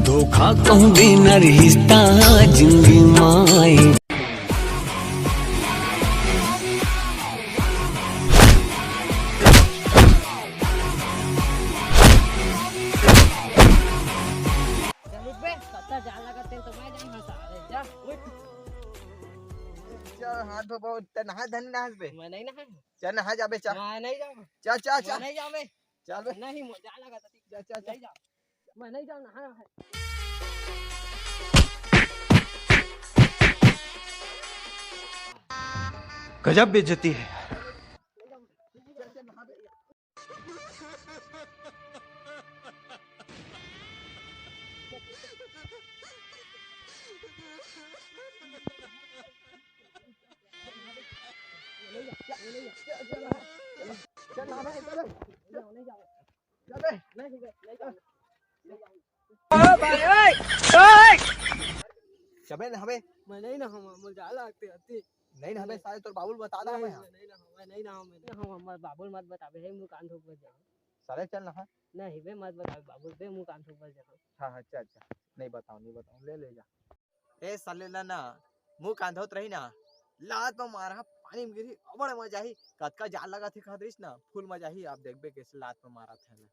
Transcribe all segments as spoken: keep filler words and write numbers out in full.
धोखा कहूँ भी न रिश्ता जिंदगी माए। चल उठ बे, कत्ता जान लगा तेल तो मैं जाऊँ हंसा। अरे जा, उठ। चल, हाथ धो, बहुत नहा धन नहा बे। मैं नहीं नहा। चल, नहा जाबे, चल। मैं नहीं जाऊँ। चल, चल, मैं चल। नहीं जाऊँ बे। चल बे। नहीं, मैं जान लगा तेल। चल, चल, चल। नहीं जाऊँ। मैं नहीं जाऊँ, नहाना है। गजब बेइज्जती है। चबे नहाबे। मैं नहीं नहाऊँ, मुझे जान लगते अति। नहीं नहाबे, साले तोर बाबू ल बता दा मैं। नहीं, मैं नहीं नहाऊँ, मैं नहीं नहाऊँ, मैं नहीं नहाऊँ, हमारे बाबू ल मत बताबे, हे मुँह कान धोक बस जाऊँ। साले चल नहा। नहीं बे, मत बताबे बाबू बे, मुँह कान धोक बस जाऊँ। हाँ, हाँ, चल, चल। नहीं बताऊँ, नहीं बताऊँ, ले, ले जा। ए साले ला ना, मुँह कान धोत रही ना, लात म मारा, पानी म गिरही, अबड़ मजा आही। कतका जान लगा थे कहत रहिस ना, फुल मजा आही। आप देखबे कैसे लात म मारा थे ना।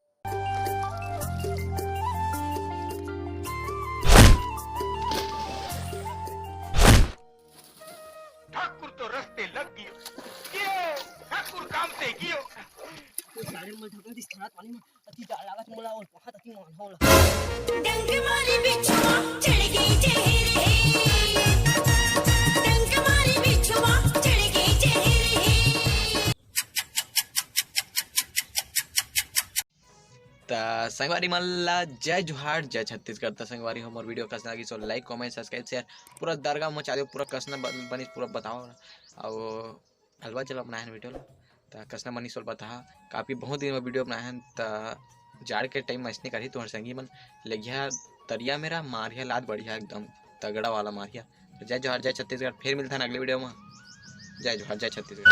ठाकुर तो रस्ते लग गयो, ये ठाकुर काम से गयो। तो सारे मन ठाकुर दिस खाना पानी में अति जान लागत मोला और कहाँ तक मान होला। डंक मारी बिछुआ चढ़ गई जहर है। डंक मारी बिछुआ चढ़ गई जहर है। त संगवारी मन ला जय जोहार, जय छत्तीसगढ़। त संगवारी हो, मोर वीडियो कस लगिस, so like, comment, subscribe, share पूरा दरगाह मचा दो, पूरा कस न बन-, बनिस पूरा बताओ। अउ हलवा जला बनाए हन वीडियो ला, त कस न बनिस बताहा। काफी बहुत दिन में वीडियो बनाए हन, त जाड़ के टाइम में अइसने करही तुहर संगी मन, लेगिहा तरिया मेरा मारिया लात बढ़िया एकदम तगड़ा वाला मारिया। तो जय जोहार, जय छत्तीसगढ़, फिर मिलथन अगले वीडियो में। जय जोहार, जय छत्तीसगढ़।